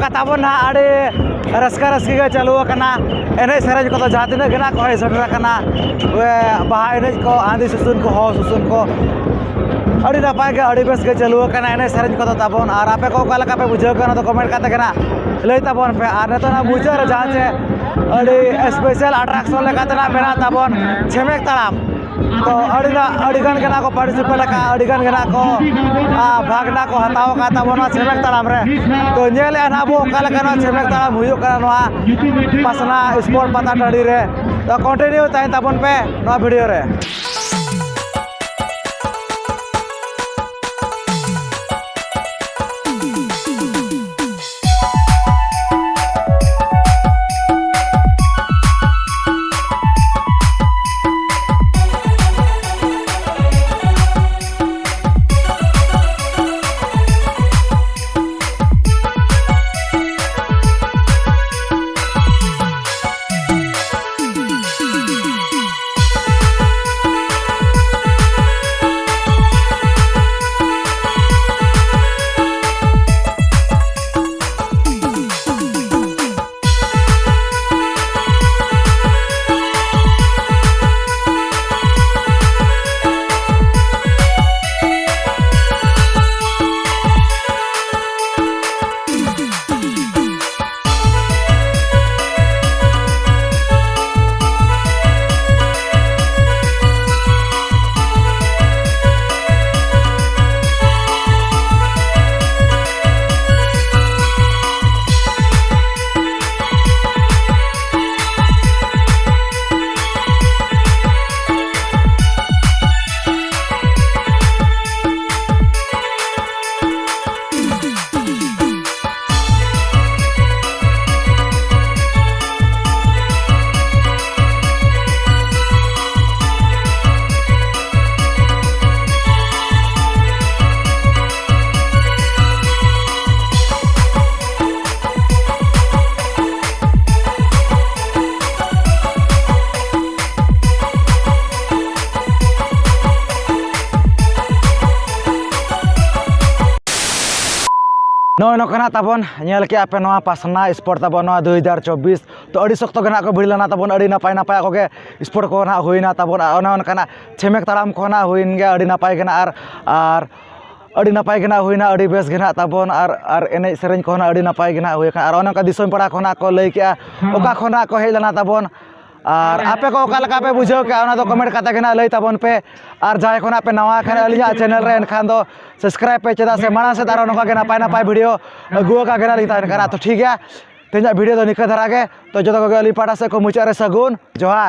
ᱠᱟᱛᱷᱟ ᱵᱚᱱ ᱱᱟᱦᱟᱜ ᱟᱹᱰᱤ ᱨᱟᱹᱥᱠᱟᱹ ᱨᱟᱹᱥᱠᱤ ᱜᱮ ᱪᱟᱹᱞᱩ ᱟᱠᱟᱱᱟ᱾ ᱮᱱᱮᱡ ᱥᱮᱨᱮᱧ ᱠᱚᱫᱚ ᱡᱟᱦᱟᱸ ᱛᱤᱱᱟᱹᱜ ᱜᱮ ᱱᱟᱦᱟᱜ ᱠᱚ ᱦᱮᱡ ᱥᱮᱴᱮᱨ ᱟᱠᱟᱱᱟ, ᱵᱟᱦᱟ ᱮᱱᱮᱡ ᱠᱚ, ᱟᱸᱫᱤ ᱥᱩᱥᱩᱱ ᱠᱚ, ᱦᱚᱸ ᱥᱩᱥᱩᱱ ᱠᱚ, ᱟᱹᱰᱤ ᱱᱟᱯᱟᱭ ᱜᱮ, ᱟᱹᱰᱤ ᱵᱮᱥ ᱜᱮ ᱪᱟᱹᱞᱩ ᱟᱠᱟᱱᱟ ᱮᱱᱮᱡ ᱥᱮᱨᱮᱧ ᱠᱚᱫᱚ ᱛᱟᱵᱚᱱ᱾ ᱟᱨ ᱟᱯᱮ ᱠᱚ ᱚᱠᱟ ᱞᱮᱠᱟ ᱯᱮ ᱵᱩᱡᱷᱟᱹᱣ ᱠᱮᱫᱟ, ᱚᱱᱟ ᱫᱚ comment ᱠᱟᱛᱮ ᱜᱮ ᱱᱟᱦᱟᱜ ᱞᱟᱹᱭ ᱛᱟᱵᱚᱱ ᱯᱮ᱾ ᱟᱨ ᱱᱤᱛᱚᱜ ᱱᱟᱦᱟᱜ ᱢᱩᱪᱟᱹᱫ ᱨᱮ ᱡᱟᱦᱟᱸ ᱪᱮ ᱟᱹᱰᱤ special attraction ᱞᱮᱠᱟᱛᱮ ᱱᱟᱦᱟᱜ ᱢᱮᱱᱟᱜ ᱛᱟᱵᱚᱱ ᱪᱷᱮᱢᱮᱠ ᱛᱟᱲᱟᱢ᱾ ᱛᱚ ᱟᱹᱰᱤ ᱱᱟ-, ᱟᱹᱰᱤ ᱜᱟᱱ ᱜᱮ ᱱᱟᱦᱟᱜ ᱠᱚ participate ᱟᱠᱟᱫ, ᱟᱹᱰᱤ ᱜᱟᱱ ᱜᱮ ᱱᱟᱦᱟᱜ ᱠᱚ, ᱟ, ᱵᱷᱟᱜᱽ ᱱᱟᱦᱟᱜ ᱠᱚ ᱦᱟᱛᱟᱣ ᱟᱠᱟᱫ ᱛᱟᱵᱚᱱᱟ ᱪᱷᱮᱢᱮᱠ ᱛᱟᱲᱟᱢ ᱨᱮ᱾ ᱛᱚ ᱧᱮᱞᱮᱫᱼᱟ ᱱᱟᱦᱟᱜ ᱵᱚ ᱚᱠᱟ ᱞᱮᱠᱟ ᱱᱚᱣᱟ ᱪᱷᱮᱢᱮᱠ ᱛᱟᱲᱟᱢ ᱦᱩᱭᱩᱜ ᱠᱟᱱᱟ ᱱᱚᱣᱟ ᱯᱟᱥᱱᱟ sport ᱯᱟᱛᱟ ᱴᱟᱺᱰᱤ ᱨᱮ᱾ ᱛᱚ continue ᱛᱟᱦᱮᱱ ᱛᱟᱵᱚᱱ ᱯᱮ ᱱᱚᱣᱟ video ᱨᱮ᱾ ᱱᱚᱜᱼᱚᱭ ᱱᱚᱝᱠᱟ ᱱᱟᱜ ᱛᱟᱵᱚᱱ ᱧᱮᱞ ᱠᱮᱜᱼᱟ ᱯᱮ ᱱᱚᱣᱟ ᱯᱟᱥᱱᱟ ᱥᱯᱳᱨᱴ ᱛᱟᱵᱚᱱ ᱱᱚᱣᱟ ᱫᱩ ᱦᱟᱡᱟᱨ ᱪᱚᱵᱵᱤᱥ᱾ ᱛᱚ ᱟᱹᱰᱤ ᱥᱚᱠᱛᱚ ᱜᱮ ᱱᱟᱜ ᱠᱚ ᱵᱷᱤᱲ ᱞᱮᱱᱟ ᱛᱟᱵᱚᱱ, ᱟᱹᱰᱤ ᱱᱟᱯᱟᱭ ᱱᱟᱯᱟᱭ ᱠᱚᱜᱮ ᱥᱯᱳᱨᱴ ᱠᱚ ᱱᱟᱜ ᱦᱩᱭᱱᱟ ᱛᱟᱵᱚᱱ᱾ ᱟᱨ ᱚᱱᱮ ᱚᱱᱠᱟᱱᱟᱜ ᱪᱷᱮᱢᱮᱠ ᱛᱟᱲᱟᱢ ᱠᱚ ᱱᱟᱜ ᱦᱩᱭᱮᱱ ᱜᱮᱭᱟ, ᱟᱹᱰᱤ ᱱᱟᱯᱟᱭ ᱜᱮ ᱱᱟᱜ ᱟᱨ ᱟᱨ ᱟᱹᱰᱤ ᱱᱟᱯᱟᱭ ᱜᱮ ᱱᱟᱜ ᱦᱩᱭᱱᱟ, ᱟᱹᱰᱤ ᱵᱮᱥ ᱜᱮ ᱱᱟᱜ ᱛᱟᱵᱚᱱ ᱟᱨ ᱟᱨ ᱮᱱᱮᱡ ᱥᱮᱨᱮᱧ ᱠᱚᱦᱚᱸ ᱱᱟᱜ ᱟᱹᱰᱤ ᱱᱟᱯᱟᱭ ᱜᱮ ᱱᱟᱜ ᱦᱩᱭ ᱟᱠᱟᱱᱟ᱾ ᱟᱨ ᱚᱱᱮ ᱚᱱᱠᱟ ᱫᱤᱥᱚᱢ ᱯᱮᱲᱟ ᱠᱚ ᱱᱟᱜ ᱠᱚ ᱞᱟᱹᱭ ᱠᱮᱜᱼᱟ ᱚᱠᱟ ᱠᱷᱚᱱᱟᱜ ᱠᱚ ᱦᱮᱡ ᱞᱮᱱᱟ ᱛᱟᱵᱚᱱ᱾ ᱟᱨ ᱟᱯᱮ ᱠᱚ ᱚᱠᱟ ᱞᱮᱠᱟ ᱯᱮ ᱵᱩᱡᱷᱟᱹᱣ ᱠᱮᱜᱼᱟ ᱚᱱᱟ ᱫᱚ ᱠᱚᱢᱮᱱᱴ ᱠᱟᱛᱮ ᱜᱮ ᱱᱟᱜ ᱞᱟᱹᱭ ᱛᱟᱵᱚᱱ ᱯᱮ᱾ ᱟᱨ ᱡᱟᱦᱟᱸᱭ ᱠᱚ ᱱᱟᱜ ᱯᱮ ᱱᱟᱣᱟ ᱠᱷᱟᱱ ᱟᱹᱞᱤᱧᱟᱜ ᱪᱮᱱᱮᱞ ᱨᱮ, ᱮᱱᱠᱷᱟᱱ ᱫᱚ ᱥᱟᱵᱥᱠᱨᱟᱭᱤᱵ ᱯᱮ, ᱪᱮᱫᱟᱜ ᱥᱮ ᱢᱟᱲᱟᱝ ᱥᱮᱫ ᱟᱨᱚ ᱱᱚᱝᱠᱟ ᱜᱮ ᱱᱟᱯᱟᱭ ᱱᱟᱯᱟᱭ ᱵᱷᱤᱰᱤᱭᱳ ᱟᱹᱜᱩ ᱟᱠᱟ ᱜᱮ ᱱᱟᱜ ᱞᱤᱧ ᱛᱟᱦᱮᱱ ᱠᱟᱱᱟ᱾ ᱛᱚ ᱴᱷᱤᱠ ᱜᱮᱭᱟ, ᱛᱮᱦᱮᱧᱟᱜ ᱵᱷᱤᱰᱤᱭᱳ ᱫᱚ ᱱᱤᱝᱠᱟᱹ ᱫᱷᱟᱨᱟ ᱜᱮ᱾ ᱛᱚ ᱡᱚᱛᱚ ᱠᱚᱜᱮ ᱟᱹᱞᱤᱧ ᱯᱟᱦᱴᱟ ᱥᱮᱫ ᱠᱷᱚᱱ ᱢᱩᱪᱟᱹᱫ ᱨᱮ ᱥᱟᱹᱜᱩᱱ ᱡᱚᱦᱟᱨ᱾